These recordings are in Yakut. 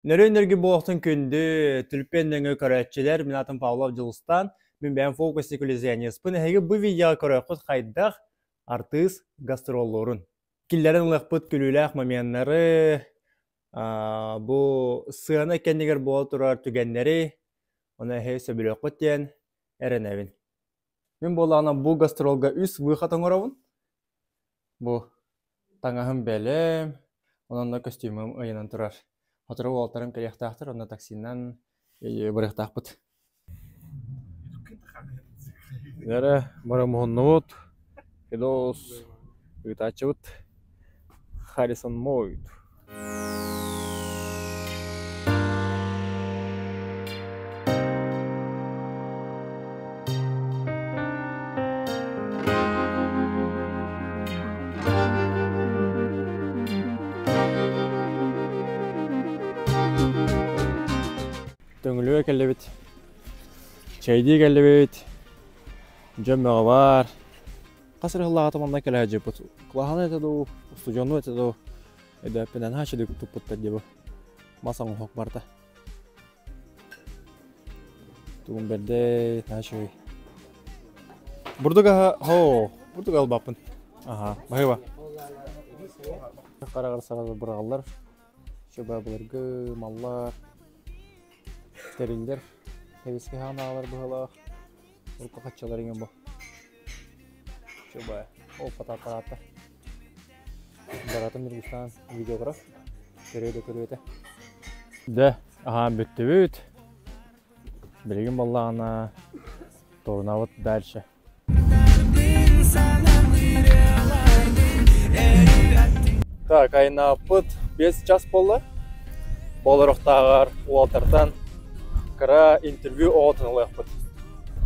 Нөрүөн-нөргү буолуохтун күндү, түлпүөн нөҥүө көрөөччүлэр, мин аатым Павлов Дьулустаан, мин бэйэм фокус иллюзиониспын. Эһиги бу видеоҕа көрүөххүт хайдах артыыс гастроллуурун. Киллэрэн ылыахпыт күлүүлээх моменнары, бу сыана кэннигэр буола турар түгэннэри, ону эһиги сөбүлүөххүт диэн эрэнэбин. Мин буоллаҕына бу гастролга үс выход оҥоробун. Бу таҥаһым бэлэм, онон көстүүмүм ыйанан турар. Сотору уолаттарым кэлиэхтээхтэр, онно таксинан барыахтаахпыт. Эрэ бары муһуннубут, Федос ыытааччыбыт Харрисон Мойд. Төҥүлүгэ кэллибит, чэйдии кэллибит, дьон бөҕө баар. Хас эрэ сыллааҕыта манна кэлэ сылдьыбыппыт. Кылааһынай этэ дуу, устудьуоннуу этэ дуу, өйдөөппүнэн наһаа үчүгэй туппуттар дии бу. Мас оҥоһук барыта. Тугун бэрдэй, наһаа үчүгэй. Бурдук аһа, оо, бурдук албаппын. Аха, баһыыба. Хараҕар саҕа быраҕаллар. Чөбө былыргы маллар, тэриллэр, тэбискэ ханаалар быһалаах. Урукку хаччалар иҥэн бу. Чубай. Ол фотоаппарааттар. Баратын Ньургустаан видеограф. Көрүө да көрүө этэ. Дэ, аһаан бүттүбүт. Билигин буоллаҕына турунабыт дальше. Так, айнааппыт 5 час буолла. Болорохтааҕар уолтартан кыра интервью оҕотун ылыахпыт.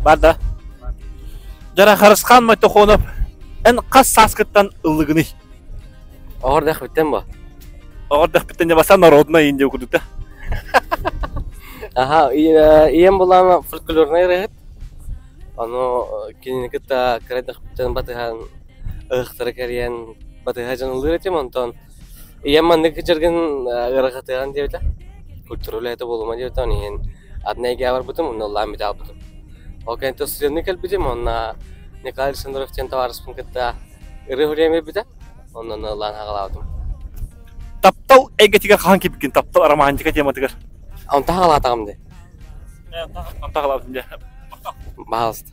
Бар да. Дьара Харысхан Мойтохонов, эн хас сааскыттан ыллыгыный? Оҕор дэхпиттэн бо. Оҕор дэхпиттэн дьэ баса народная Индия курдук да. Аха, ийэм булаама фольклорнай ырыаһыт. Ону кинини кытта кыра дэхпиттэн батыһан ыһыктары кэрийэн батыһа дьон ыллыыр этим, онтон Ийэм маннык дьаргын ыарахатыаҕын диэбитэ, культура үлэһитэ буолума диэбитэ, ону иһин атын эйгэҕэ барбытым, онно ыллаан бүтэ хаалбытым. Ол кэнниттэн студенныы кэлбитим, уонна Николай Александров диэн табаарыспын кытта ырыа суруйан биэрбитэ, онно ыллаан хаҕалаабытым. Таптал эйгэтигэр хаһан киирбиккин, таптал романтика тематыгар? Онтон хаҕалаатаҕым дии. Онтон хаҕалаабытым дии. Баһаалыста.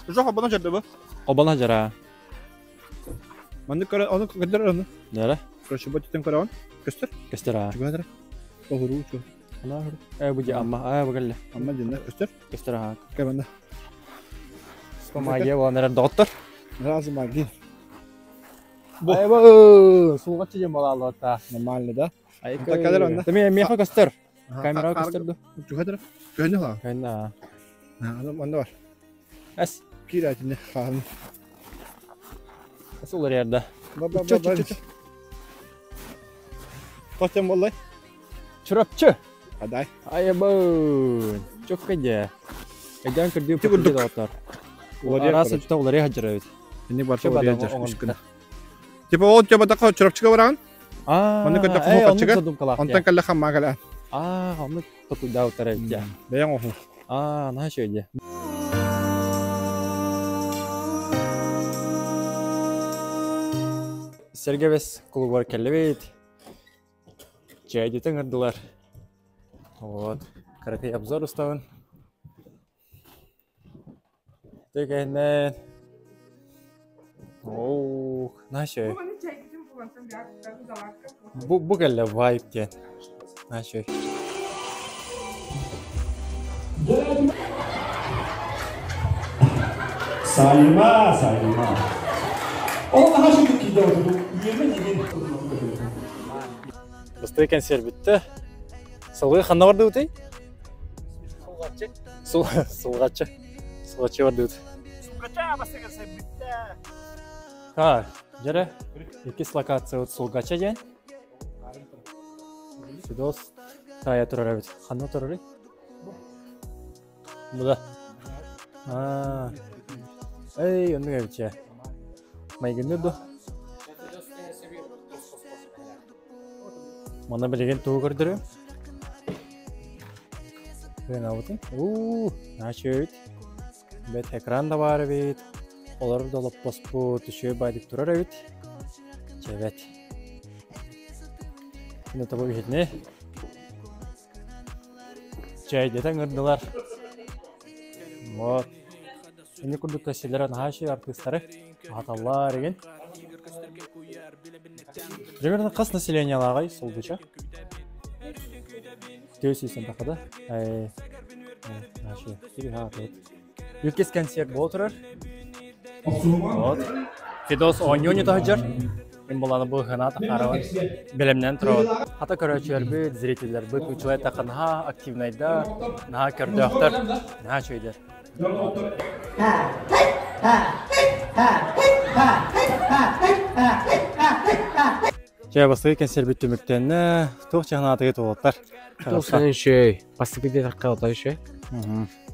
Уже холбоно дьарды бу. Холбоно дьара. Маннык көрө ону көрдөр ону. Дьара. Короче, бу түтэн көрөҕүн. Көстөр. Көстөр аа. Чугаһатара. Оһуруу чу. Ана оһуру. Э бу амма аа бу кэллэ. Амма дьиннэ көстөр. Көстөр аа. Кэмэнэ. Магия буолан эрэр доҕоттор. Разы магия. Айба сулҕаччы диэн балааллыбаттаа. Нормально да? Айка кэлэр онно. Тэмэ миэхэ көстөр. Камера көстөр ду. Чугатыр. Көһүнэ ла. Көһүнэ. Аны манна бар. Эс. Киир атинне хаһын. Эс уларыйарда. Ба ба ба ба. Тотем боллай. Чурапчы. Адай. Айабын. Чокка дьэ. Эдэн көрдүү Ти курдук. доҕоттор. Араас өттө уларыйа сылдьар эбит. Инник барта уларыйа сылдьар үс күн. Типа ол тема Чурапчыга бараҕын. Манна көрдөххө хаччыга. Онтон кэллэ хаммаа кэлэ. Аа, оннук токуйдаабыттар эбит дьэ. Бэйэҥ оһу. Аа, наһаа үчүгэй дьэ. Сэргэбэс кулубар кэллибит. Чээйдитэ ыҥырдылар. Вот. Кыракый обзор устабын. Түгэнэн Оо, наһаа Бу бу кэллэ вайб диэн. Наһаа үчүгэй. Сайма, сайма. Ол наһаа үчүгэй киирдэ отуту үөмэн игин. Бастакы кэнсиэр бүттэ. Салгыы ханна бардыбытый? Сулҕаччы. Сулҕаччы. Сулҕаччы бардыбыт. Сулҕаччы бастакы бүттэ. Так, дьэрэ, иккис локациябыт Сулгача диэн. Федос таайа турар эбит. Ханна турарый? Бу да. Аа. Эй, оннук эбит чэ. Майгынныыр дуо? Манна билигин тугу көрдөрүөм? Гынабытын. Уу, наачы эбит. Бэт экран да баар эбит. Олорор да олоппоспут, үчүгэй баайдык турар эбит. Чэбэт. Мин тобу иһитини. Чэйдэтэ ыҥырдылар. Вот. Ини курдук көстүүлэрэ наһаа үчүгэй артыыстары аһаталлар игин. Примерно хас населениелааҕый Солдуча? Төс сүүстэн тахха да? Иккис концерт буола турар. Вот. Федос оонньуу таһыдьар. Мин буланы бу ыһына тахаарабын. Бэлэмнэн турабын. Хата көрөөччүлэрбит, зрителлэрбит учулай таха наһаа активнайдар, наһаа көрдөөхтөр, наһаа үчүгэйдэр. Чэ, бастакы кэнсиэрбит түмүктэннэ. Туох чаһынаатыгыт уолаттар? Туох санаан үчүгэй. Бастакы диэтэххэ отой үчүгэй.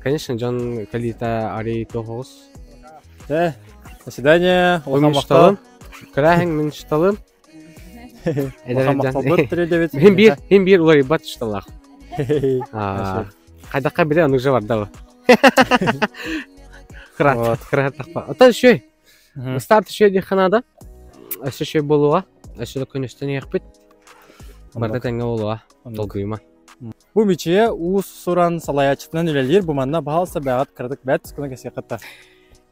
Конечно, дьон кэлиитэ арый туох оҕус. Э, до свидания. Улахан махтал. Кырааһыҥ мин шталым. Улахан махталбыт тириэдэбит. Хин биир, хин биир уларыйбат шталаах. Хайдахха биле ону же барда. Кыраат, кыраат тахпа. Ата үчүгэй. Старт үчүгэй диэххэ наада. Өссө үчүгэй буолуоҕа. Өссө да күнүстэн иһиэхпит. Барда тэҥҥэ буолуоҕа. Толкуйума. Бу Мичийэ уус-уран салайааччытынан үлэлиир. Бу манна баһаалыста бэҕэт кыратык бэт тускунан кэсиэххит да.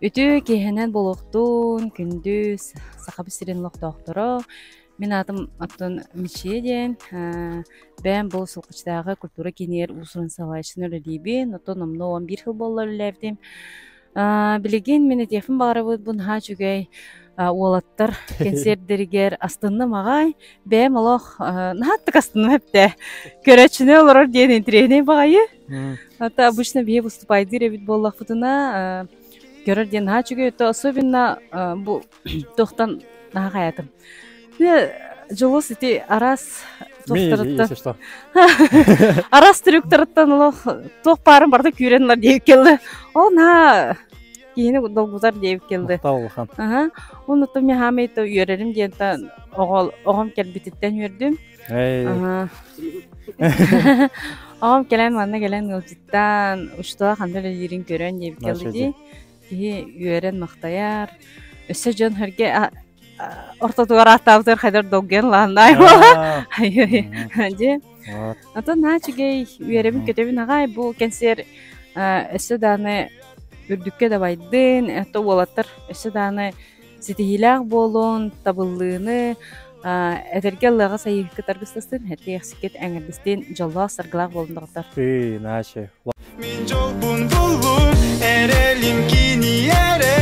Үтүө киэһэнэн буолуохтун, күндү Сахабыт сирин олохтоохторо. Мин аатым оттон Мичийэ диэн. Бэйэм бу Сулҕаччытааҕы культура киинигэр уус-уран салайааччытынан үлэлиибин. Оттон номнуо 11 сыл буолла үлэлээбитим. Билигин мин этиэхпин баҕарабыт бу наһаа үчүгэй уолаттар кэнсиэрдэригэр астынным аҕай. Бэйэм олох наһаа аттык астынным эптэ. Көрөөччүнү олорор диэн интириэһинэй баҕайы. Это обычно биһи выступайдыыр эбит буоллахпытына көрөр диэн наһаа үчүгэй. Это особенно бу туохтан наһаа хайатым. Дьулус ити араас туохтарыттан араас трюктарыттан олох туох баарын барыта күүрэн ылар диэбит келди. Ол наһаа киһини долгутар диэбит келди. Улахан. Аха. Оннуттан мен хаамай үөрэрим диэнтэн оҕом кэлбититтэн үөрдүм. Оҕом кэлэн манна кэлэн ыалдьыттаан учтула ханна үлэлиирин көрөн диэбит келди дии. Киһи үөрэн махтайар. Өссө дьон хөрге ортотугар ааттаабытыгар хайдар долгуйан лааннаай буола. Дьэ. Атын наһаа үчүгэй үөрэбин көтөбүн аҕай бу кэнсиэр өссө дааны үрдүккэ дабайдын, это уолаттар өссө дааны ситиһиилээх буолун, табыллыыны этэргэ ыллыаҕа сайыһыккыт аргыстастын, этиэхсиккит эҥэрдэстин, дьоллоох саргылаах буолун доҕоттор. Ты, наачы. Мин дьолбун буллум, эрэлим киниэрэ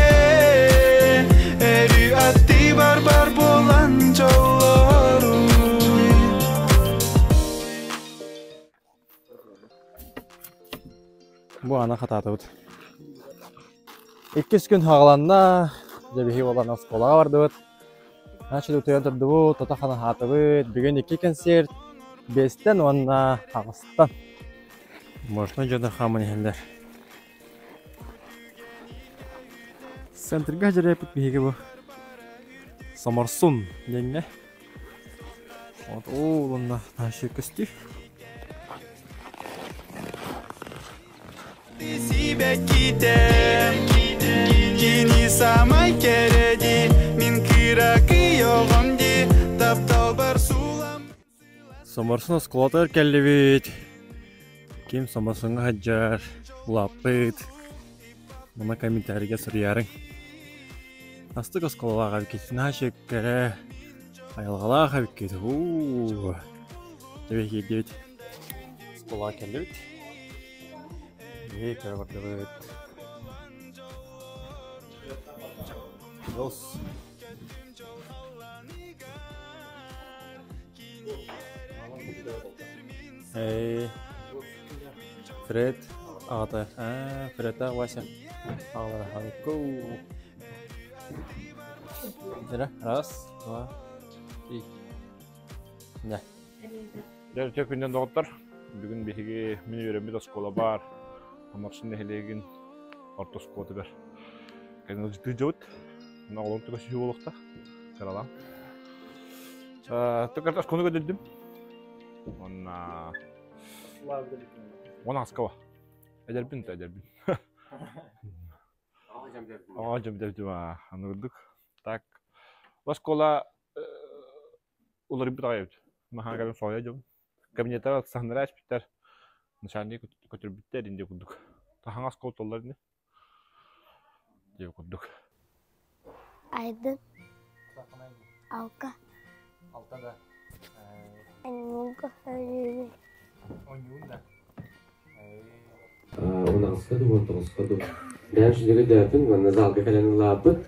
Өрүү аттыбар бар буолан дьоллоруй Бу аны хатаатыбыт. Иккис күн хаҕаланна, дьэ биһиги буолан оскуолаҕа бардыбыт. Начал утуйан турдубут, тото хана аһаатыбыт. Бүгүн икки концерт, биэстэн уонна аҕыстан. Можно дьоно хааман иһэллэр. Центрга дьэрэппит биһиги бу. Соморсун диэҥҥэ. Вот ол онно наша көстүү. Кини самай кэрэди, мин кыракый оҕом ди, тапталбар суулам. Соморсун оскуолатыгар кэллибит. Ким Соморсуҥҥа сылдьар, улааппыт. Мана комментарийга суруйаарыҥ. Астык оскуолалаах эбиккит, наһаа үчүгэй айылҕалаах эбиккит. Уу, дьэ киирдибит. Оскуолаҕа кэллибит. Биһиги көрө бардыбыт. Дос. Эй, Фред аҕата. Аа, Фредтаах Вася аҕалара Go. Раз, два, три. Да. Дьэ, үтүө күнүнэн доҕоттор. Бүгүн биһиги мин үөрэммит оскуола баар Амарсын нэһилиэгин орто оскуолатыгар. Кэлин ыалдьыттыы дьыбыт. Онно оҕолорум туга сүһү буолуохтаах. Сыралаан. Тукарта оскуоланы көрдөрдүм. Уонна уон аҕыска Эдэрбин да эдэрбин. Оо, дьэбдэбдим аа. Аны курдук. Так. Оскуола уларыйбыт аҕай эбит. Наһаа кэлин соһуйа дьон. Кабинеттар саһыннара эспиттэр. Начальник көтүрбүттэр инди курдук. Таһаҥас куоталлар ини. Диэ курдук. Айдын. Алка. Алта да. Онньуунга өлүүбүн. Онньуун да. Унаҕаска дуу, уон тоҕуска дуу. Бэйэм сүнньүгэр дөйөппүн, манна залга кэлэн ылааппыт.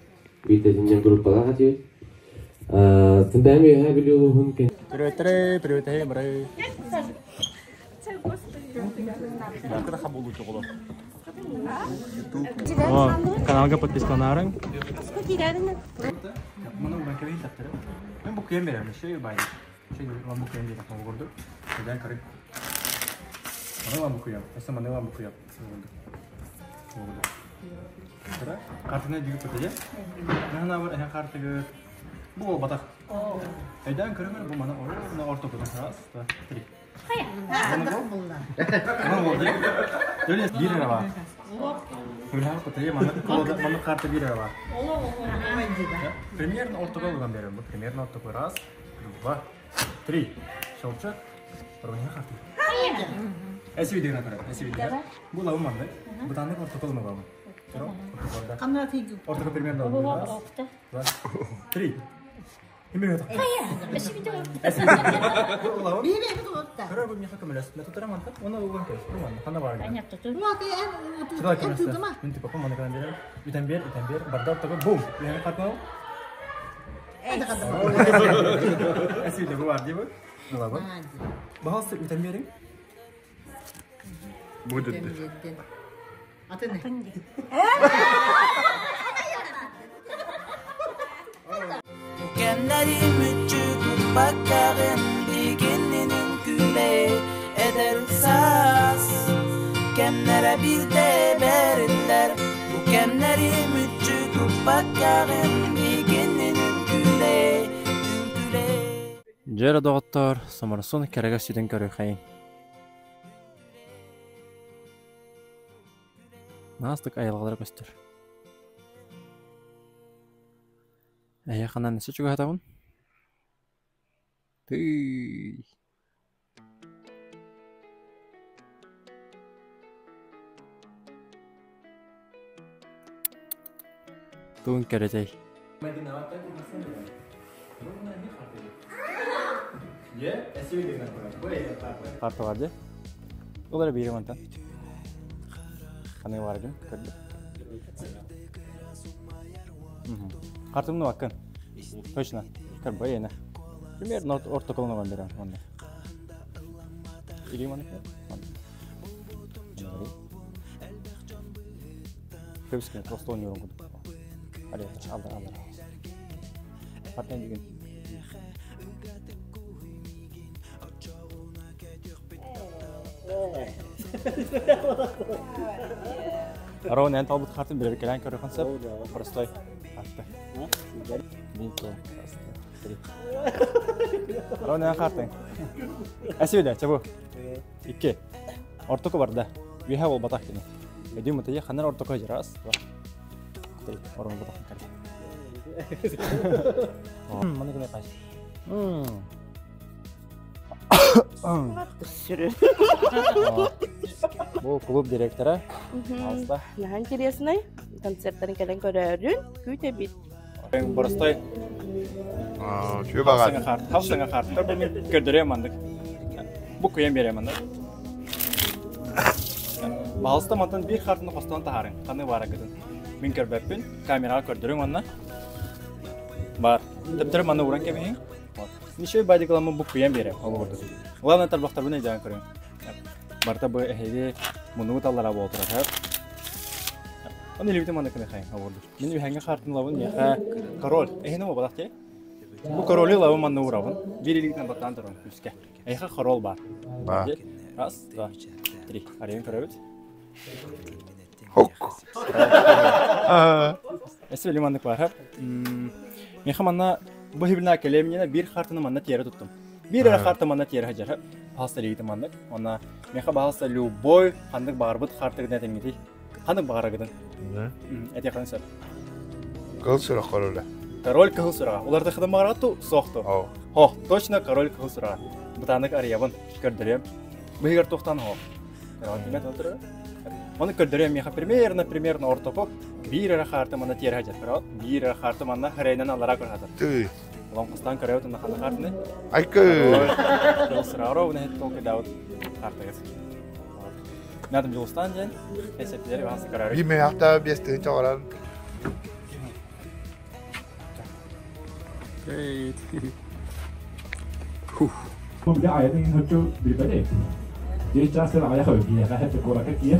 Биирдэтинньэн группалаах этибит. Бэйэм Үөһээ Бүлүү улууһун Привет, привет, бары. Каналга подпискаланаарыҥ. Мен бу күйен беремин, все бай. Маны бу күйен диэн курдук. Эдэн көрүҥ. Маны бу күйем. Өссө маны бу күйем. Картына дүйүк көтөдө. Наһана бар эһэ картыгы бу буолбатах. Өйдөөн көрүҥ бу маны мына ортокутун раз, два, три. Биир эрэ баар. Үлэһэр кутайы маннык карта биир эрэ баар. Примерно ортого ылан берем. Бу примерно ортого раз, два, три. Щелчок. Ровнее карты. Эси видео көрө. Эси видео. Бу лавы маннык. Бутаннык ортого ылын лавы. Ортого примерно раз, два, три. Будет. Кэмнэри мүччү туппаккаҕын билигиннин үҥкүүлээ эдэр саас Кэмнэрэ биирдэ бэриллэр бу кэмнэри мүччү туппаккаҕын билигиннин үҥкүүлээ үҥкүүлээ Дьэ доҕоттоор, Соморсун кэрэ көстүүтүн көрүөххэйиҥ. Наастык айылҕалара көстөр. Эһиэхэ ханан өссө чугаһатабын? Тыый! Тугун кэрэтэй? Карта дии. Ол эрэ биирим онтон. Ханыы бааргын көрдүм. Картымны баккын. Точно. Көрбөй эне. Примерно ортоколуна баран берем онно. Или маны Көбүскэ просто ойнуурун курдук. Алла алла. Партнер бүгүн. Арон эн талбыт хартын билер кэлэн көрөхөн сөп. Простой. Атты. Арон эн хартын. Әсибиде, чабу. Икки. Ортоку барда. Үөһэ буолбатах кини. Өдүү мытыйы ханар ортоку раз, два, три. Орон ботах кэлэ. Маны гына каш. Сүрүн. Бу клуб директора. Алста. Наһаа интересный. Концерттарын кэлэн көрөөрүн күүтэбит. Боростой. Үчүгэй баҕар. Хас саҥа хаартар бу мин көрдөрүөм маннык. Бу куйан биэриэм маннык. Баһалыста мантан биир хаартыны хостоон таһаарыҥ. Ханыы баарагытын. Мин көрбөппүн. Камераҕа көрдөрүҥ уонна бар. Төптөрү манна ууран кэбиһиҥ. Ничего байдыкаламмын бу куйан биэриэм. Ол курдук. Главное тарбахтарбын өйдөөн көрүҥ. Барыта бу эһиги муннугут аллара буола турар. Оны илибитин манна кыныхайын ол курдук. Мин үһэҥҥэ хаартын ылабын, миэхэ король. Эһини буолбатах дии. Бу королю ылабын манна уурабын. Биир илиитинэн баттаан турабын күүскэ. Эйиэхэ король баар. Раз, два, три. Арыйан көрөбүт. Хок. Эссе били маннык баар. Миэхэ манна бу хибилна кэлиэмньинэ биир хартаны манна тиэрэ туттум. Биир эрэ харта манна тиэрэ сылдьар. Паста илиитэ маннык. Онна миэхэ баһалса любой ханнык баҕарбыт хартыгын этэҥҥитий. Ханнык баҕарагытын? Этиэххин сөп. Кыһыл сүрэх короле. Король кыһыл сүрэҕэ. Уларда хытын баҕарагыт суохту. Хо, точно король кыһыл сүрэҕэ. Бытаанык арыйабын, көрдөрүөм. Быһыгар туохтан хо. Оны көрдөрүөм миэхэ примерно примерно ортоку биир эрэ хаарты манна тиэрэ сылдьар. Биир эрэ хаарты манна хырайынан аллара көрө Тыы. Олоҥхостаан көрөбүт уонна ханна хаартыный? Айкы! Кыһыл сүрэҕэ уонна иһит толкуйдаабыт хаартыгыт. Надым Дьулустаан диэн эсэптилэри баһаста көрөөрү. Биир мөйөхтө биэс тыһыынча оҕорон. Бу айатын хочу билбэт Биир чаас сир аҕыйах эбит киһиэхэ хэт куоракка киир.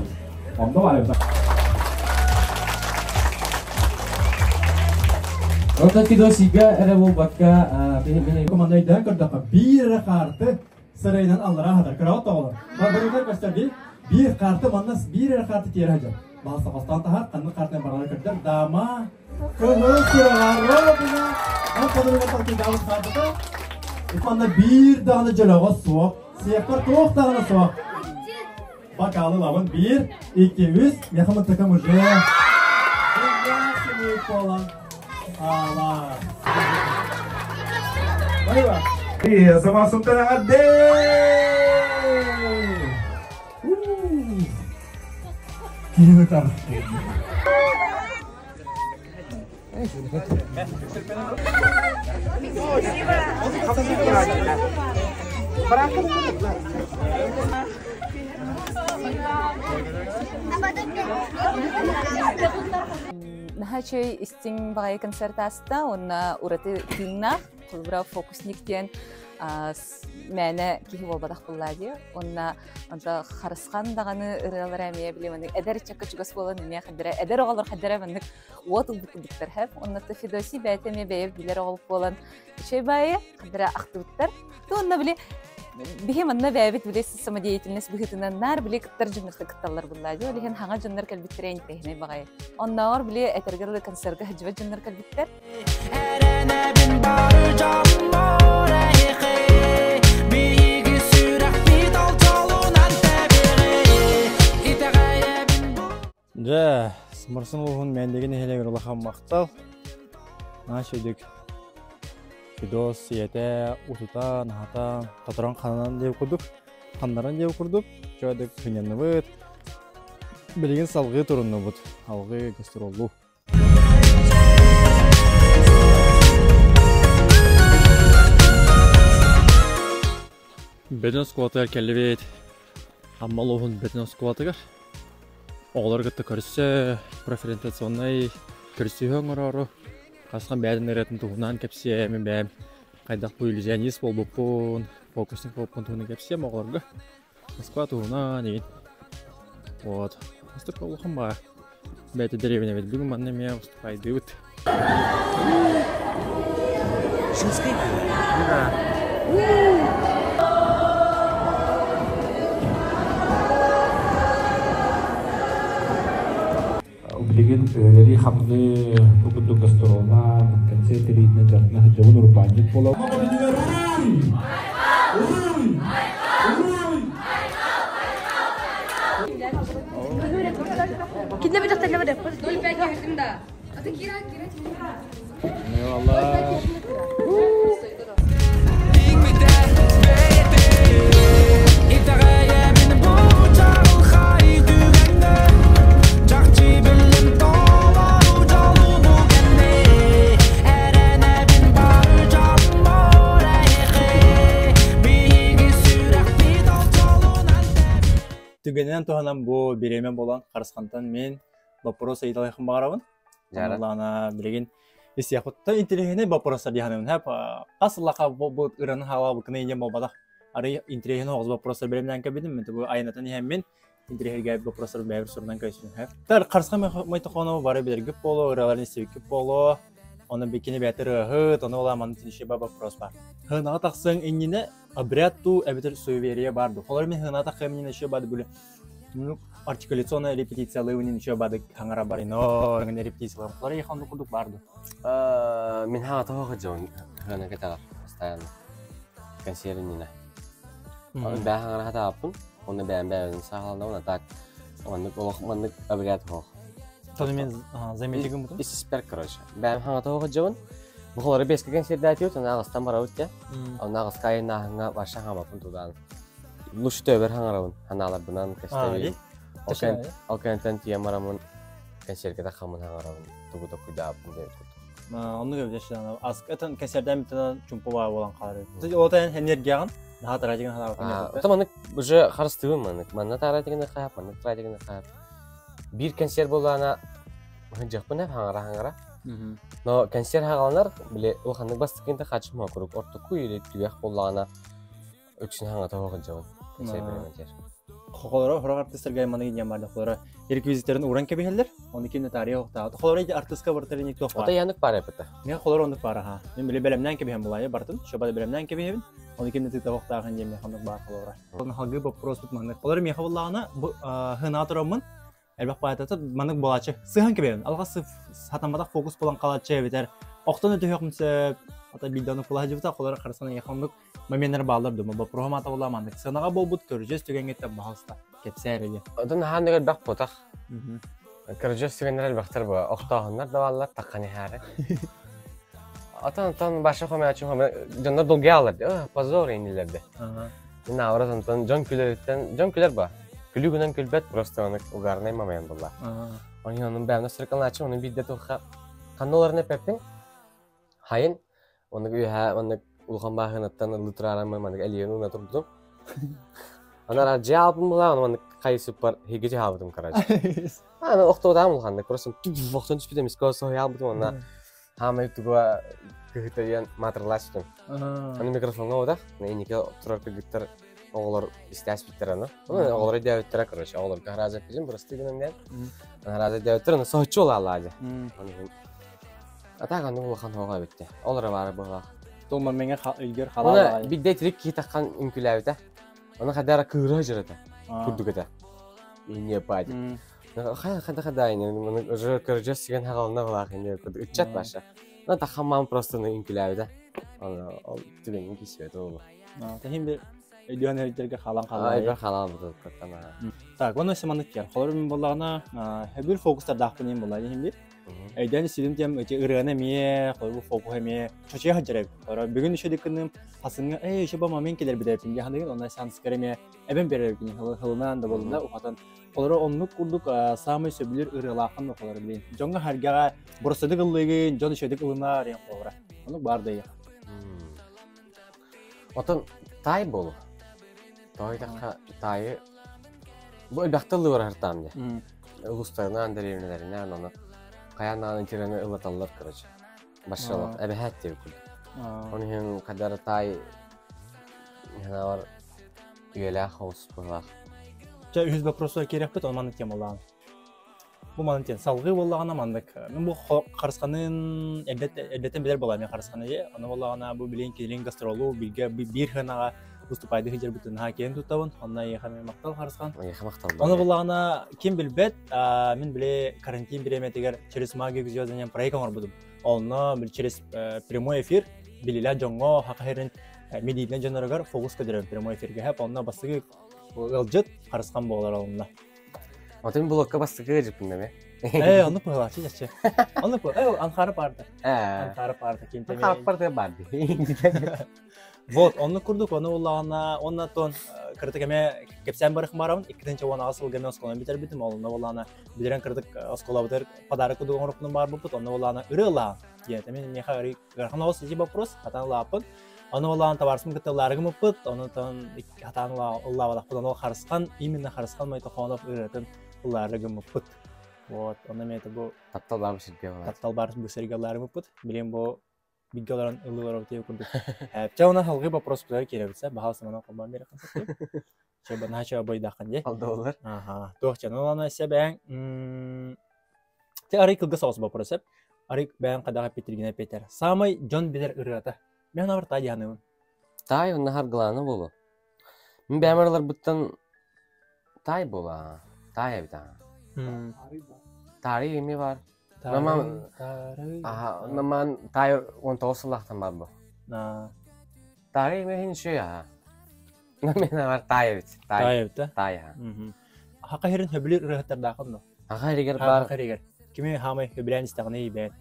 Онно баар эбит. Онтон Федосийга эрэ буолбакка, Команда өйдөөн көрдөххө, биир эрэ хаарты сарайынан аллараа хатар. Кыраҕыт оҕолор. Барытыгар көстөр дии. Биир хаарты манна биир эрэ хаарты тиэрэ сылдьар. Баһылса хостоон таһар, ханнык хаартынан барара көрдөр. Дама кыһыл сүрэҕэ робина. Ан подруга толкуйдаабыт хаартыта. Манна биир даҕаны дьөлөҕө суох. Сиэппэр туох даҕаны суох. Бокалы ылабын биир, икки, үс. Меха мытыкам уже. Полон. Ала. Iya, sama Sultan Ade. Киһини тар. Наһаа үчүгэй истиҥ баҕайы концерт ааста уонна ураты тыыннаах, холобура фокусник диэн мээнэ киһи буолбатах буоллаа дии. Уонна онто харысхан даҕаны ырыалара эмиэ били маннык эдэр ыччакка чугас буолан эмиэ хаддара эдэр оҕолор хаддара маннык уот ылбыт курдуктар хэп. Онно Федосий бэйэтэ эмиэ бэйэ билэр оҕол буолан үчүгэй баайы хаддара ахтыбыттар. Уонна били биһи манна бэйэбит били самодеятельность быһыытынан наар били кыттар дьоннорто кытталлар буллаа дии. Ол иһин хаҥа дьоннор кэлбиттэрэ интэриэһинэй баҕайы. Оннооҕор били этэргэ дылы концерга сылдьыбат дьоннор кэлбиттэр. Эрэнэбин бары дьоммор эһиэхэ Биһиги сүрэхпит ол дьолунан тэбиэҕэ Итэҕэйэбин бу Дьэ, Сымырсын улууһун Мээндиги нэһилиэгэр улахан махтал. Наша үдүк Федос ийэтэ утута, наһата, тоторон хананан диэбит курдук, ханнаран диэбит курдук, чөөдүк сынньанныбыт. Билигин салгыы туруннубут, алгыы гастроллуу. Бөтөн оскуолатыгар кэллибит. Амма улууһун Бөтөн оскуолатыгар оҕолору кытта көрсө, профориентационнай көрсүһүү оҥороору хасхан бэйэтин ырыатын туһунан кэпсиэ, мин бэйэм хайдах бу иллюзионист буолбуппун, фокусник буолбуппун туһунан кэпсиэм оҕолорго. Москва туһунан игин. Вот. Астык улахан баа. Бэйэтэ дэриэбинэбит бүгүн манна эмиэ уступайдыыбыт. Шумская Да. Билигин үлэлии-хамныы бу курдук гастроллаан, концерт тэрийиитинэн дьарыктана сылдьабын, урбаанньыт буолабын. Eyvallah. Итэҕэйэбин бу чаҕылхай түгэҥҥэ Чахчы биллим толору дьолу бу кэннэ Эрэнэбин бары дьоммор эһиэхэ Биһиги сүрэхпит ол дьолунан Түгэнинэн туһанан бу бириэмэ буолан Харысхантан мин боппуруос ыйыталыахпын баҕарабын. Онно билигин истиэхпиттэн интэриэһинэй боппуруостар дии саныыбын. Хэп хас сыллаха бу ыраны хаалаабыккына диэн буолбатах. Арый интэриэһинэй оҕус боппуруостар бэлэмнээн кэлбитим. Мен бу айанатан иһэммин интэриэһиргээбит боппуруостар бэйэбэр сурунан көстүм. Хэп. Тар Харысхан Мойтохонова бары билэргит буолуо, ырыаларын истибиккит буолуо. Оны бикини бэйэтэ ырыаһыт, ону ола манны тиниши ба вопрос бар. Хынаҕа тахсыаҥ иннинэ обряд туу эбэтэр суеверие бар ду. Холор мин хынаҕа тахсыам иннинэ еще бады были. артикуляционная репетициялыыбын еще бадык хаҥара барино репетицияларым холор яхан курдук барды. Мин хаҥа тоҕо дьон хана кэтаҕар постоянно консервнина. Бээ хаҥара хатааппын, онно бэйэм бэйэбин саахаланабын, а так маннык олох маннык обряд хоох. Тону мен заметигым бутун? Испер, короче. Бэйэм хаҥа тоҕо дьон Бу холору бэскэ консервдатиют, она аҕыстан барабыт те. Онно аҕыска айыннааһыҥҥа барша хаҥабаппын тудаан. Лучше төбөр хаҥарабын, ханааларбынан көстөбүн. Ол кэнтэн тиийэн бараммын консервге тахаммын хаҥарабын, тугу токуйдаабын диэбит курдук. Оннук эбит ас этэн кэсэрдэн бүтэн чумпу баа буолан хаалар. Ол тэн энергияҕын наһаа таратигын хаалар. Оттон маннык уже харыстыыбын маннык. Манна таратигын хаап, маннык таратигын хаап. Биир консерв буоллаана сылдьыахпын эп хаҥара-хаҥара. Но консерв хаҕаланар, били улаханнык бастакынта хачым куруук ортоку или түгэх буоллаҕына үксүн хаҥата сылдьабын. Консерв берементер. Холоро хорох артистарга маны диэн баар холоро реквизиттерин ууран кэбиһэллэр, оны ким нотария охтаат. Холоро ити артыска бартарын ник туох Ото баар. янык пара эппитэ. Мен холоро оннук баар аха. Мен биле бэлэмнээн кэбиһэн булайы бартын, шоба бэлэмнээн кэбиһэбин. Оны ким тыта охтаахан диэн мен ханнык баар холоро. Оны халгы вопрос бут маннык. Холоро меха буллаҕына бу хына тураммын элбэх баайтата маннык буолааччы. Сыһан кэбиһэбин. Алҕас сатамматах фокус буолан халааччы эбэтэр охтон өтөһүөхпүн сөп. Ата биирдэ оннук була сылдьыбыта, холоро харсан эйиэхэ оннук моменнар бааллар дума. Боппуруоһум аата буолла маннык. Сыанаҕа буолбут көрүдьүөс түгэҥҥиттэн баһалыста. Кэпсээ эрэ диэн. Отон наһаа оннук элбэх буотах. Көрүдьүөс түгэннэр элбэхтэр буо. Охтооһуннар да бааллар, таххан иһээри. Отон отон баша хомячу хоме дьоннор долгуйаллар ди. Позор инилерди. Мин наоборот онтон дьон күлэриттэн дьон күлэр ба. Күлүү гынан күлбэт, просто оны угарный момент буолла. Onun onun бэйэмнэ сырыкалааччы, оны биирдэ туохха ханна олорон эппэппин. Хайын, оннук үөһээ оннук улахан бааһынаттан ылыы тураарам маннык элиэн уна турдум. Анара дьиэ албын булаа, оны маннык хайысыппар хиги жаабытым короче. Аны охтоотаам улаханнык, просто охтон түспүтүм, иско соһуйаалбытым онна хаамай туга кыһытайан маатырлаачтым. Аны микрофоҥҥа удах, инники турар кыргыттар оҕолор истээспиттэр аны. Оҕолор өйдөөбүттэрэ, короче, оҕолорго харааза эппитим, бырастыы гынан диэн. Харааза өйдөөбүттэр, аны соһуччу олаалаа дьэ. А так аны улахан хоҕо эбитте. Ол эрэ баара быһылаах. Толма меңе өйгөр халаа. Оны бидде тирик киһи таххан үҥкүлээбитэ. Оны хадара кыыра жырата. Курдук этэ. Не пати. Хай хада хада ини уже көржөс сигэн хагалына былаах ини курдук ыччат баша. Ну таххан маам просто үҥкүлээбитэ. Оны ол түгэҥҥэ кисибэт ол. Тахин bir өйдөөн өйдөргө халан халаа. Айбар халаа бутулкаттан. Так, оны семаннык кер. Холор мен боллагына хөбүр фокустардаахпын им болла дихин бир. Өйдөөн истидим тем эти ырыаны эмиэ, холбу фокус эмиэ чочуя сылдьар эбит. Бүгүн еще диккыным хасыҥҥа ээ еще ба момент келер битэрпин диэханыгын онно санскар эмиэ эбэн берербин хылынан да болунна ухатан. Холоро оннук курдук самый сөбүлүр ырыалаахын холоро билин. Дьоҥҥо харгаҕа боростойдук ыллыгын, дьон үчүгэйдик ылынар диэн холоро. Оннук бар да Отон таай болу. Тоойдахха таайы бу элбэхтэ ыллыыр аһартаам дьэ. Улуустарынан, дэриэбинэлэринэн ону хайаан даҕаны тираны ыллаталлар короче. Башшалах эбэһээт диэбит курдук. Ол иһин хадара таай санаабар үйэлээх оҕус быһыылаах. Чэ, үһүс вопросугар киириэхпит, ол маннык темалаан. Бу маннык диэн салгыы буоллаҕына маннык. Мин бу харысханын эрдэттэн билэр буолаам мен харысханы дии. Ону буоллаҕына бу билин килин гастролу бииргэ биир хынаҕа выступайды сылдьарбытын наһаа киэн туттабын. Онно эйиэхэ мен махтал харысхан. Эйиэхэ махтал. Ону буоллаҕына ким билбэт, мин били карантин бириэмэтигэр через магию звезд диэн проект оҥорбутум. Онно через прямой эфир билилээх дьоҥҥо хаха сирин медийный дьонноругар фокус көдөрөм прямой эфиргэ хэп онно бастакы ыалдьыт харысхан буолар олунна. Отun блокка бастакы ыдьыппын эме. Ээ, оннук быһылааччы чаччы. Оннук бу. Ээ, Анхара паарда. Анхара паарда ким Анхара паарда барды. Вот, оннук курдук, ону улаҕана, онна тон кырытык эме кэпсээн барых барабын, 2016 сылга мен осколаны бүтэрбитим, онно улаана бүтэрэн кырытык осколабытыр подарок курдук оҥоруппунун баар буппут, онно улаана ырыалаан диэн, мен миэхэ ырый ыарахан оҕус ити вопрос, хатан улааппын. Ону улаан табаарыспын кытта ылаарыгым ыппыт, онутан хатаан ыллаабатахпын, ону Харысхан, именно Харысхан Мойтохонов ырыатын ылаарыгым ыппыт. Вот, ону мен бу таптал баар бу сиргэ болар. Таптал баар бу сиргэ ылаарым ыппыт. Билин бу бигэ олорон ыллылар тиэ курдук. Чэ, онон халгы вопрос бутар киирэбит, баһаалыста манан холбоон биэрэххин сөп. Чэ, наһаа бойдаххын дии. Алдолар. Аха, туох чэ, ну аны сэ бэйэҥ Те арый кылгас соҕус вопрос эп. Арый бэйэҥ хайдах эппиттиргин эппиттэр. Самый дьон билэр ырыата. Мен авар тай диһаныбын. Таай онно харгылаана болу. Мин бэйэм ырыларбыттан таай буола. Таай эбит аа. Таарый эми бар. Наман наман таай 19 сыллаахтан бар бу. Таарый эми хин шүй аа. Мен бар таай эбит. Таай эбит да? Таай аа. Хака херин хөбүлүр ырыһыттардаахын но. Хака херигер бар. Хака херигер. Кими хаамай хөбүлээн истэҕинэ ибээн.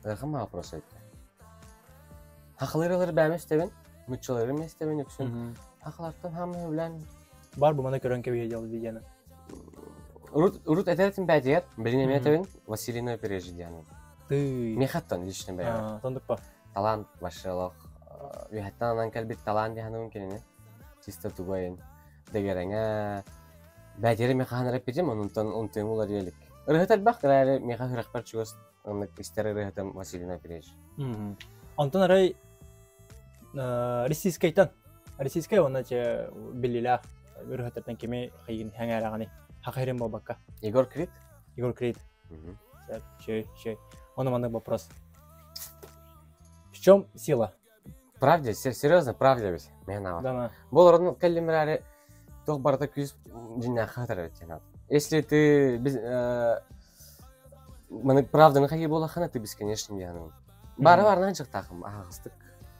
Ыарахан вопрос эбит. Хахалырылар бээмэ истэбин, нуччалары истэбин үксүн. Хахалартан хаамай хөбүлээн Бар бу маны көрөн кэбиһэ дьол видеоны. Урут урут этэрэтин бээтигэр, билин эмиэ этэбин, Василина Опережи диэн. Тыы. Мехаттан лично бэйэм. Тондукпа. Талант вообще Үһэттэн анан кэлбит талант диһаныбын кинини. Чисто тугайын. Дэгэрэҥэ бээтигэр эмиэ хаһан эрэ эппитим, онтон унтуйум уларыйа илик. Ырыһыт элбэх, эрээри миэхэ сүрэхпэр чугас оннук истэр ырыаһытым Василина Опережи. Онтон арай российскайтан российскай уонна че биллилээх ырыһыттартан кими хайгын хэҥээрэҕиний хахырын буолбакка. Егор Крид? Егор Крид. Чөй, чөй. Ону маннык вопрос. В чем сила? Правда, серьезно, правда ведь. Мен ава. Бұл орын кэллимэрээри туох барыта күүс дьиннээххэ хатар эбит диэн Если ты без маны правданы хайы буолаххына ты бесконечный диэн Бары барынан чыктаахым аһаҕастык.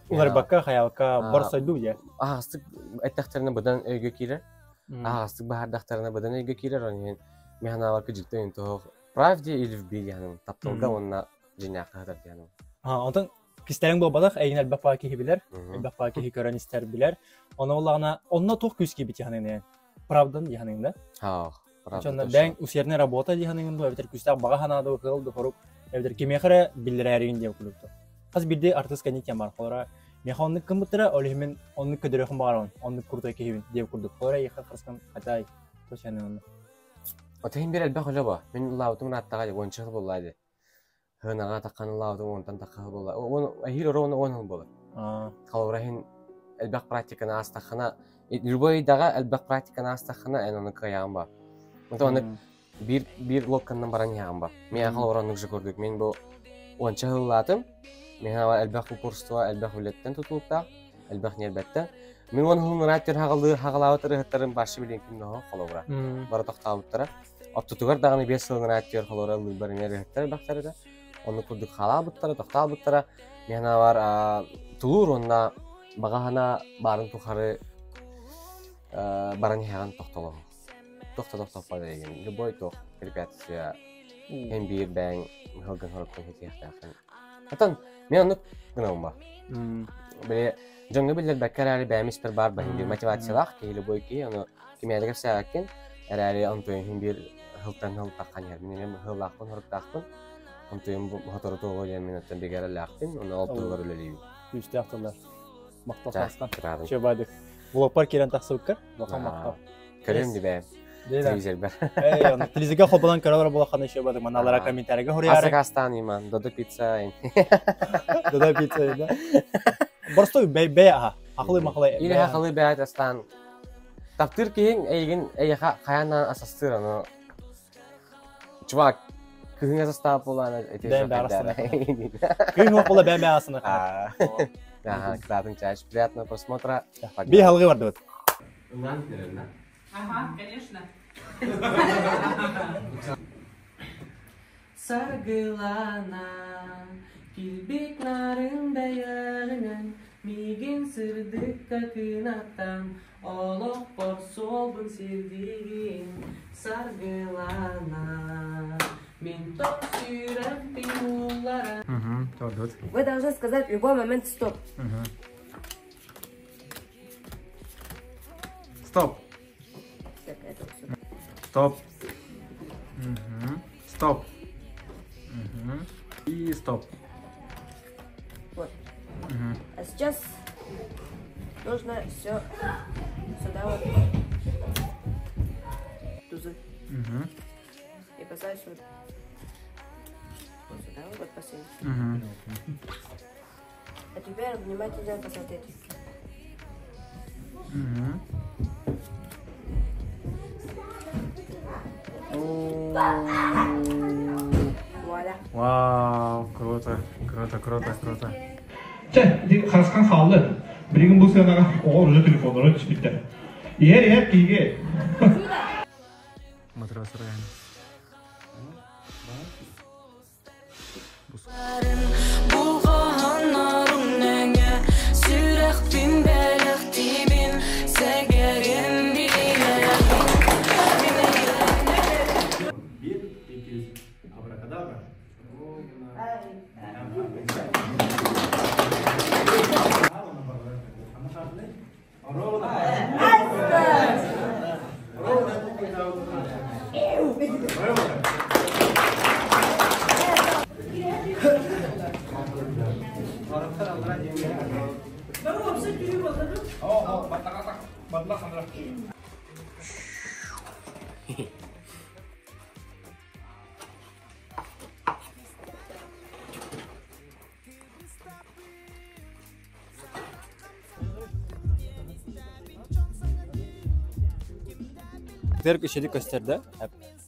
Уларбакка, хаялка бар сойду дьэ. Аһаҕастык эттэхтэринэ быдан өйгө киирэр. Аһаҕастык баһардахтарына быдан өйгө киирэр. Onun иһин мен санаабар кыдьыктан туох правде или любви диэн тапталга уонна дьиннээххэ хатар диэн. Онтон кистэлэҥ буолбатах, эйигин элбэх баа киһи билэр, элбэх баа киһи көрөн истэр билэр. Ону олаҕына онно туох күүс киирбит дьаһаныҥ Правдан дьаһаныҥ да? Ах, правда. Бэйэҥ усердная работа дьаһаныҥын дуо, эбэтэр күүстээх баҕа санаа дуо, кыал да хорук, эбэтэр кимиэхэ эрэ биллэрээригин диэн курдук. Хас биирдии артыыс кэнниттэн бар. Холора миэхэ оннук гыммыттара, ол иһин мин оннук көдөрүөхүн баҕарабын, оннук крутой киһибин диэн курдук. Холора эйиэхэ харыскан хатай, то онно. Отын бир элбэх үлэ бо. Мин лаабытым ырааттаҕа уонча сыл буолла ди. Хынаҕа таххан ылаабытым уонтан тахха буолла. Уон эһиил оро уон уон сыл буолар. Холобура иһин элбэх практиканы аастаххына, любой идэҕэ элбэх практиканы аастаххына эн ону кыайаҕын ба. Онтон оннук биир биир локканнан баран иһэҕин ба. Миэхэ холобура оннук же курдук. Мин бу уонча сыллаатым. Миэхэ элбэх упорство, элбэх үлэттэн тутулуктаах, элбэх ньиэрбэттэн. Мин уон сылын ыраат хаҕалыы хаҕалаабыт ырыһыттарым башы билин ким ноһо холобура. Бары тохтообуттара. Оттотугар даҕаны биэс сыл ыраат түөр холобура ыллыырбар эмиэ ырыһыттар элбэхтэр этэ. Оннук курдук хаалаабыттара, тохтообуттара. Мин санаабар тулуур уонна баҕа санаа баарын тухары баран иһэҕин тохтолоһо. Туох да тохтоппот эйигин. Любой туох препятствие эн биир бэйэҥ ыһылгын хороккун ситиэхтээххин. Оттон мен оннук гынабын ба. Били дьоҥҥо биллэрбэккэ эрээри бэйэм испэр баар баһын биир мотивациялаах киһи любой киһи ону кимиэхэ кэпсээбэккин эрээри онтуйун иһин биир сылтан сылтаххан иһэр. Мин эмиэ сыллаахпын, соруктаахпын. Онтуйум бу сотору туолуо диэн мин оттон бигэ эрэллээхпин, ону ол туһугар үлэлиибин. Күүстээх тыллар. Махтал Саастан. Чөбадык. Блокпар киирэн тахсыбыккар. Улахан махтал. Көрүм дибэ. Телевизорбар. Эй, оны телевизорга холбонон көрөлөр буолаххана еще бадык. Маналара комментарийга хоруйары. Асакастан иман, Додо пицца. Додо пицца, да. Борстой бэй бэй аха. Ахылы махылы. Или ахылы бэйт астан. Таптыр киһиң эйигин эйиха хаянан асастыр аны. Чувак, кыһыҥа састаап буолаана Бэйэм баарастана. Кыһын буола бэйэм баарастана. Ага, кытаатын чаш. Приятного просмотра. Би халгы бардыбыт. Ага, конечно. Саргылана, килбик нарын бэйэҕинэн, миигин сырдыкка кынаттан, олохпор суолбун сирдиигин. Саргылана, мин тоҥ сүрэхпин уулларан. Вы должны сказать в любой момент стоп. Стоп. Стоп. Стоп. И стоп. Вот. А сейчас нужно все сюда вот тузы. И поставить вот, вот сюда вот, вот последний. А теперь внимательно посмотрите. Вуаля. Вау, круто, круто, круто, круто. Чэ, ити харысхан хаалла. Билигин бу сыанаҕа оҕо уже телефоннарын түспүттэр. Иһэр иһэр киһиге. Матрас Райан. Bir, iki, üç. Абракадабра. Терк ишеди көстөрдө.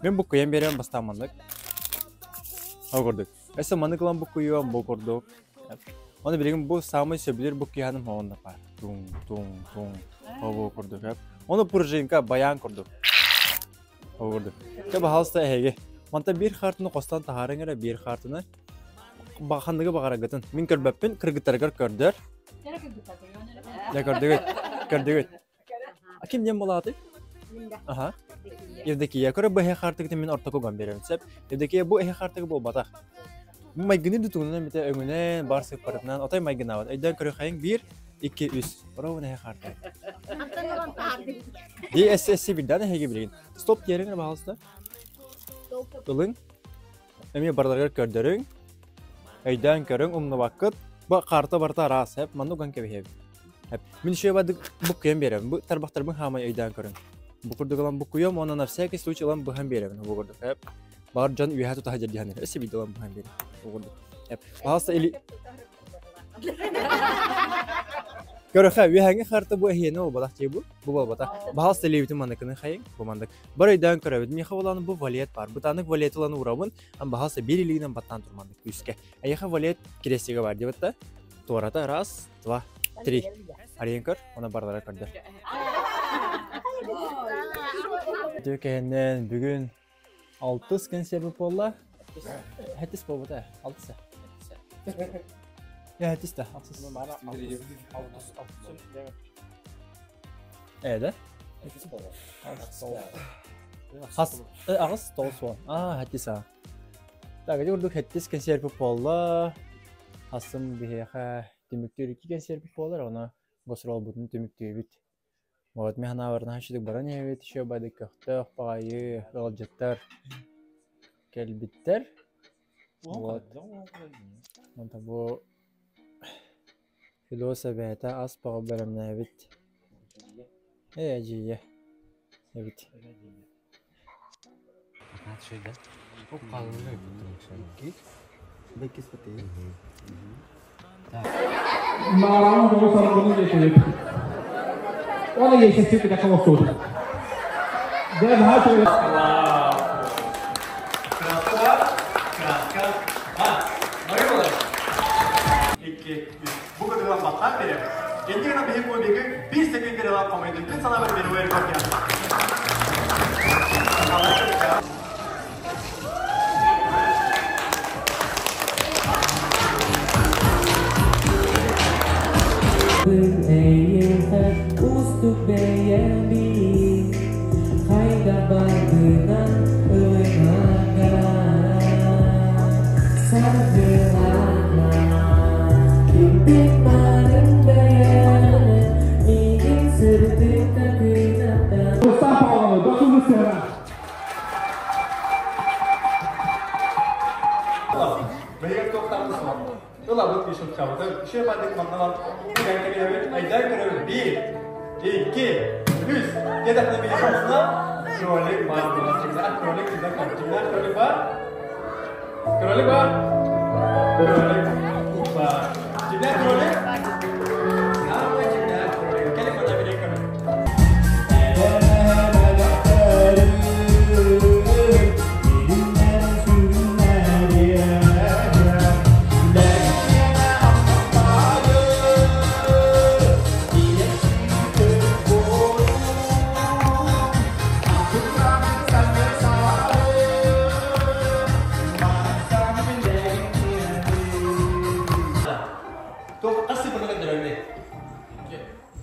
Мен бу куйан берем бастаан маннык. Ол курдук. Өссө маннык ылан бу куйуам бу курдук. Оны билигин бу самый сөбүлүүр бу куйаным хоҕонно паар. Туң, туң, туң. Ол бу курдук. Оны пружинка баян курдук. Ол курдук. Чэ баһалыста эһиги. Манта биир хаартыны хостон таһаарыҥ эрэ биир хаартыны. Ханныгы баҕараргытын. Мин көрбөппүн, кыргыттарыгар көрдөр. Дьэ көрдүгүт, көрдүгүт. А ким диэн буолаатый? Аха. Евдокия. Көрө бу эһэ хаартыгытын мин ортоку ган берем. Сеп. Евдокия бу эһэ хаартыгы буолбатах. Бу майгыны дутугунан бите өҥүнэн, бар сыппарытынан отой майгынаабат. Өйдөөн көрү хайың 1, 2, 3. Оровун эһэ хаартыгы. Ди эс эс бирден эһэги билигин. Стоп диэриҥ баһалыста. Ылыҥ. Эмиэ барыларыгар көрдөрүҥ. Өйдөөн көрүҥ, умнубаккыт. Бу карта барыта араас, эп манна уган кэбиһэбит. Эп мин еще бадык буккуйан биэрэбин. Бу тарбахтарбын хаамай өйдөөн көрүҥ. Бу курдук ылан буккуйуом, уонна на всякий случай ылан быһан биэрэбин бу курдук. Эп бар дьон үөһэ тута сылдьар диһаныр. Өссө биирдэ ылан быһан биэрэбин. Бу курдук. Эп пожалуйста, или Көрөхө, үөһэҥҥи харта бу эһиэнэ буолбатах дии бу. Бу буолбатах. Баһалыста илиибитин манныкыны хайыҥ, бу мандык. Бар өйдөөн көрөбүт. Миэхэ булан бу валет бар. Бытанык валет ылан уурабын. Ан баһалыста биир илиинэн баттаан турмандык күүскэ. Эйиэхэ валет кирэстигэ бар диэбит да. Туората раз, два, три. Арыйан көр, оны барылара көрдөр. Үтүө кэһэннэн бүгүн алтыс кэнсиэрбит буолла. Хэтис буолбута, алтыс. Хэтис да, алтыс. Ээ да? Хас, аҕыс тоҕус уон. Аа, хэтис аа. Так, ити курдук хэттис кэнсиэрбит буолла. Хасым биһиэхэ түмүктүүр икки кэнсиэрбит буолар, ону гастролбутун түмүктүүбүт. Вот мин санаабар наһаа үчүгэй баран иһэбит, еще бады көхтөөх баҕайы ыалдьыттар кэлбиттэр. Вот. Онто бу Филос эбээтэ ас бөҕө бэлэмнээбит. Ээ, эдьиийэ эбит. Маараны оҕо саргыны диэки Оны geçti bir dakika olsun. Дьэ, наһаа үчүгэй. Краска, краска, а, Икки, үс. Бу кытылан баттаан берем. Кэнди гына биһи кубигы 1 секунд берелап комойдун. Күн санабар беруэр көрген. Устук бэйэбин хайда бардынан ылымага саргылана кимбит барын бэйэне миигин сырдыкка кынаттан Устав Павловна, досуну сыра. Бэйэр тоқтамыз var. Ылабыт бишут чабыты. Үше бадык манналар айдай көрөбүт. 1, 2, 3. Кедахны билесина кролик бар. Кролик всегда кролик бар. Кролик бар. Кролик бар. Всегда кролик. Самый всегда кролик. Келе мана биле көрөбүт.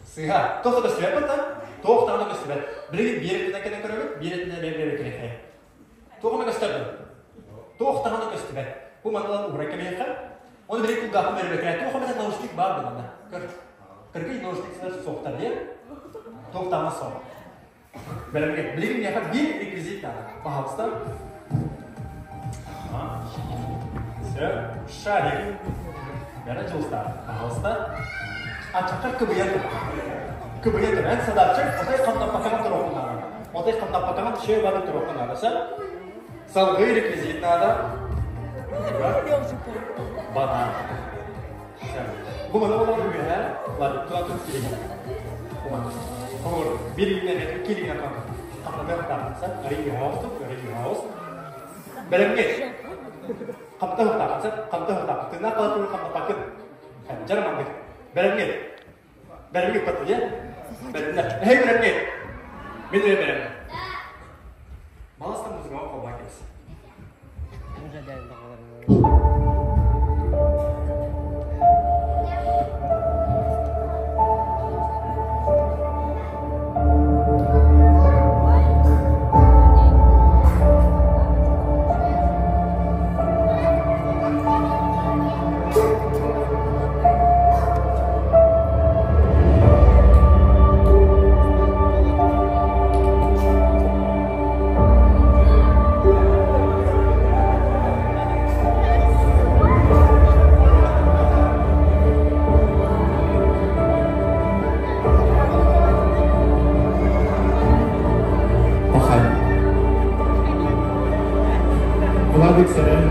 Сыыһа. Туох да көстүбэт батта. Туох даҕаны көстүбэт. Билигин биир өттүнэн кэлэн көрөбүт, биир өттүнэн бэйэ-бэйэ кэлэн Туох эмэ көстөр дуо? Туох даҕаны көстүбэт. Бу маны ылан ууран кэбиһиэххэ. Оны билигин кулгаахпын бэрибэккэ туох эмэ наушник баар да манна. Көр. Кыргый наушник сытар суохтар диэн. Туох даҕаны суох. Бэлэмҥэ. Билигин миэхэ биир реквизит наада. Пожалуйста. Все. Шарик. Бэрэ дьулустаах. Пожалуйста. Аччахтар кыбыйан тұр. Кыбыйан тұр. Эн садаччык, отой хамнаппакаҕын туруоххун наада. Отой хамнаппакаҕын шөй бары туруоххун наада. Сөп? Салгыы реквизит наада. Банан. Бу маны олорор үөһэ, ладно, тула тут килиҥэ. Хомур, bir илиҥэ, икки илиҥэ хамнатыахтааххын, арый үөһэ оҕустук, арый үөһэ оҕус. Бэлэмҥэ. Хамтаһыахтааххын, хамтаһыахтааххын. Тыыннаах хала турар хамнаппаккын. Дьара маннык. Бэлэмҥэ. Бэлэмҥэ ыппаттын, иә? Бэлэмнэ. Эһэй бэлэмҥэ. Мин өйө бэлэмҥэ. Баласта музыкаҕа холбаа кэбис. Владик Сарен.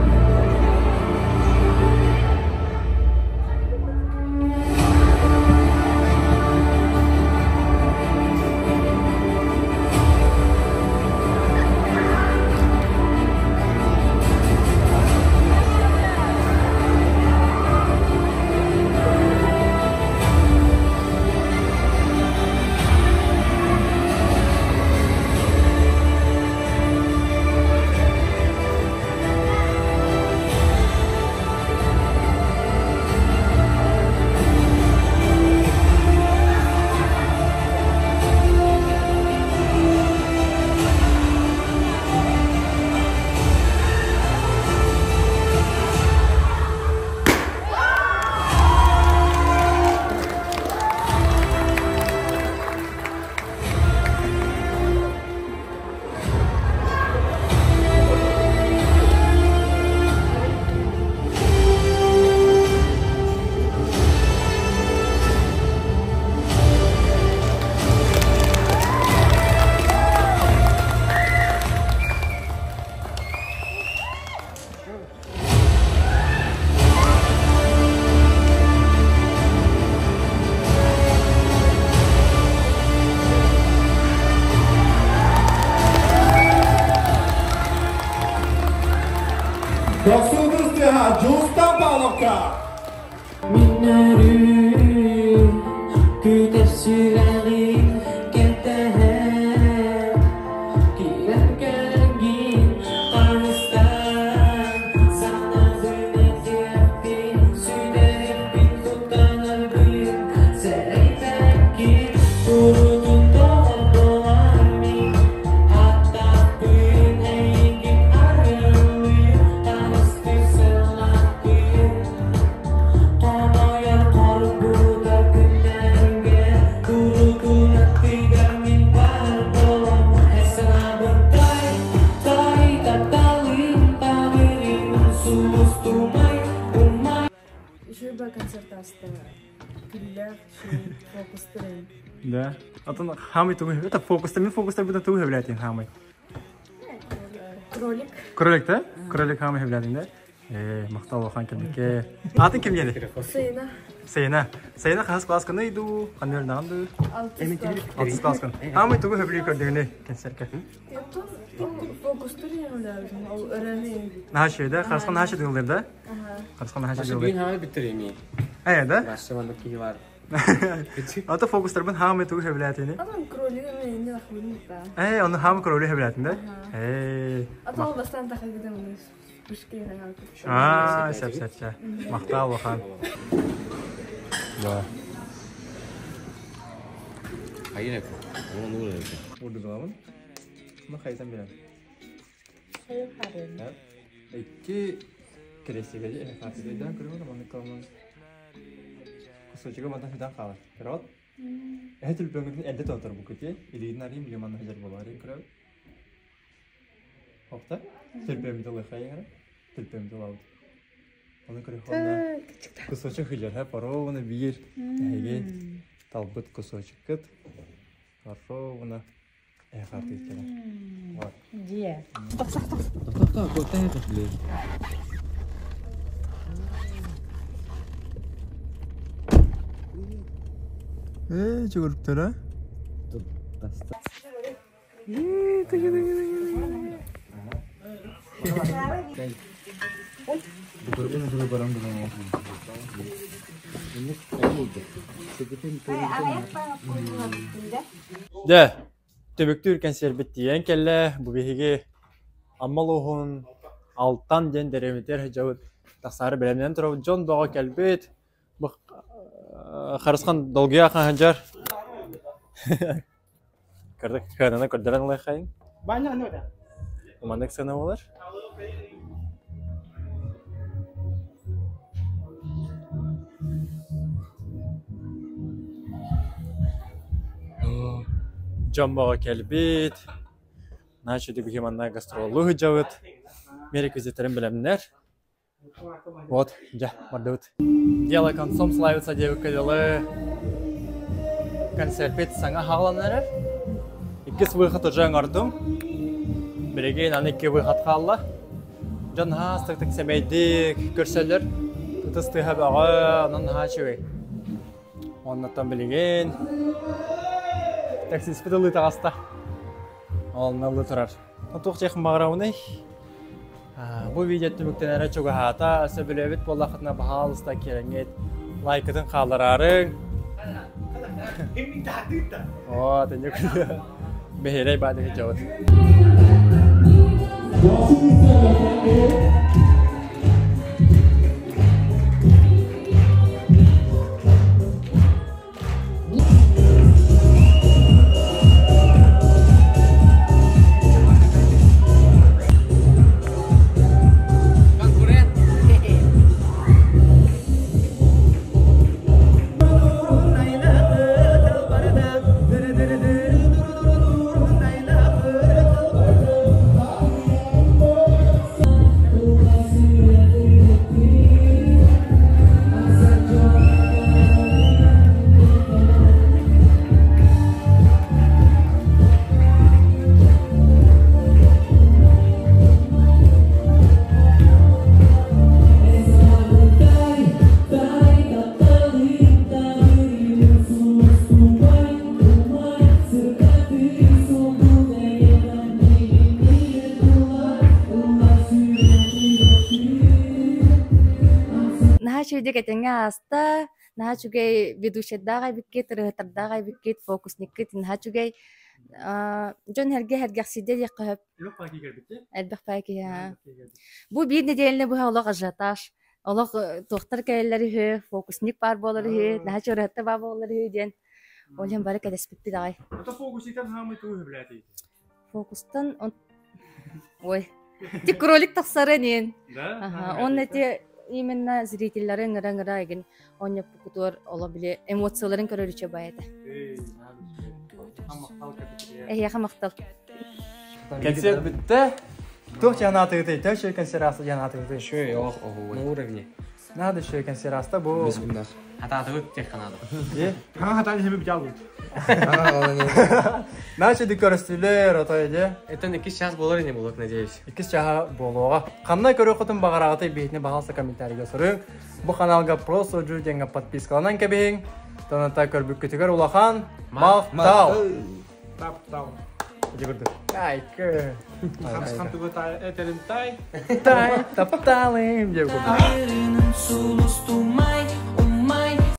Дохсун тыаһа Дьулустан Павловка! Мин өрүү күүтэр сүрэҕим кэтэһэр Киирэн кэлэҥҥин харыстаан санаабын этиэхпин сүтэриэхпин куттанарбын сэрэйбэккин куруутун доҕор буолар мин аттаахпын эйигин арыаллыыр харыстыыр сылаахпын Хомойор хоргутар күннэргэ куруутун аттыгар мин баар буолан эр санаабын тай тай тапталым табырын сулустумай умай Үчүгэй концерт ааста. Күллээх, фокустарын. Да. Атын хаамай тугу это фокуста мин фокустар бутан тугу хөбүлээтиҥ хаамай? Кролик. Кролик да? Кролик хаамай хөбүлээтиҥ да? Ээ, махтал улахан кэмикке. Атын ким диэни? Сына. Сына. Сына хас классканы иду? Ханна өрнөҕүн дуу? Алтыс класскын. Хаамай тугу хөбүлүү көрдүгүнүй концертка? Фокустар ол ыраны. Наша да? Харысхан наша дылдыр да? Харысхан наша Башы дылдыр. бүгүн хаамай бүттереми. Ээ, да? Башы маннык киһи бар. Ата фокустарбын хаамай тугу хөбүлээтини? Атын кролик мен не да. Ээ, оны хаамай кролик хөбүлээтин да? Ээ. Атын ол бастан тахагыдым Аа, сөп сөп сөп. Махтал улахан. Да. Хайын эко. Оны нур эко. Урдугаламын. Мына хайсан берем. Икки крестиге хатыгайдан көрөмүн, маны калман. Кусочега мантан хидан хаалар. Көрөт? Эһэ түлпөңүтүн элде тонтор бу күти. Илигин арыйым, лиманна хажар болар көрөт. Хохта? Түлпөмүтү лыхайыңара. Түлпөмүтү лаут. Оны көрө хонна. Кусочек хыжар, ха, паровына бир. Эһеге талбыт кусочек кыт. Паровына эхарты келе. Вот. Дие. Эй, чугуруптар, а? Дэ, түбүктүүр кэнсиэрбит тиийэн кэллэ. Бу биһиги Амма улууһун Алтан диэн дэриэбинэтигэр сылдьабыт. Тахсаары бэлэмнэнэн турабыт. Дьон бөҕө кэлбит. Бу Харысхан долгуйа хаһанжар. Көрдүк, кыананы көрдөрөн ылыаххайыҥ. Маннык сыана буолар. Дьон бөҕө кэлбит. Наачы биһи манна гастроллуу сылдьабыт. Мин реквизиттэрим бэлэмнэр. Вот, дьэ, бардыбыт. Дело концом славится диэбиккэ дылы концерпит саҥа хаалан эрэр. Иккис выход уже оҥордум. Билигин аны икки выход хаалла. Дьон наһаа астыктык сэмэйдик көрсөллөр. Ытыс тыаһа бөҕө, онон наһаа үчүгэй. Оннуттан билигин таксиспыт ылыы таҕыста. Ол ылыы турар. Туох диэхпин баҕарабыный? Бу видео түмүктэнэрэ чугаһаата. Сөбүлээбит буоллаххытына, баһаалыста киэрэҥҥит лайкытын хааллараарыҥ. Оо, тэнньик бэһиэлэй баадыгы дьабыт. Наһаа үчүгэйдик этэҥҥэ ааста, наһаа үчүгэй ведущайдаах эбиккит, ырыаһыттардаах эбиккит, фокусниккыт наһаа үчүгэй. Дьон эргэ сэргэхсийдэ диэххэ сөп. Элбэх паа киһи. Бу биир нэдиэлэни быһа олох ажиотаж. Олох туохтар кэлэллэр үһү, фокусник баар буолар үһү, наһаа үчүгэй баар буолар үһү диэн. Ол иһин бары кэтэспиппит аҕай. Фокусниктан хаамый тугу сөбүлээтий? Фокустан ой Ти кролик тахсара ниэн. Да? Он эти именно зрительлары ыҥыра-ыҥыра эгин оонньоппукутугар оло били эмоцияларын көрөрүчэ бай этэ. Эһиэхэ махтал. Концерт бүттэ. Туох жанаатыгытай? Төш концерт аста жанаатыгытай? Еще ох, на уровне. Надо еще концерт аста бу. Без гуннах. Хатаатыбыт тех канада. Ха хатаан хemi бжалбыт. Начали көрөстүлэр отой де. Это иккис час болар не болот, надеюсь. Иккис чаһа буолуоҕа. Ханна көрүөххүтүн баҕараҕытый биһитини баһаалыста комментарийга суруйуҥ. Бу каналга просто жу диэҥҥэ подпискаланан кэбиһиҥ. Тоната көрбүккүтүгэр улахан махтал! Таптал. Ити курдук. Айкы. Хамсхан тугу тай этерин тай. Тай, тапталым диэн курдук.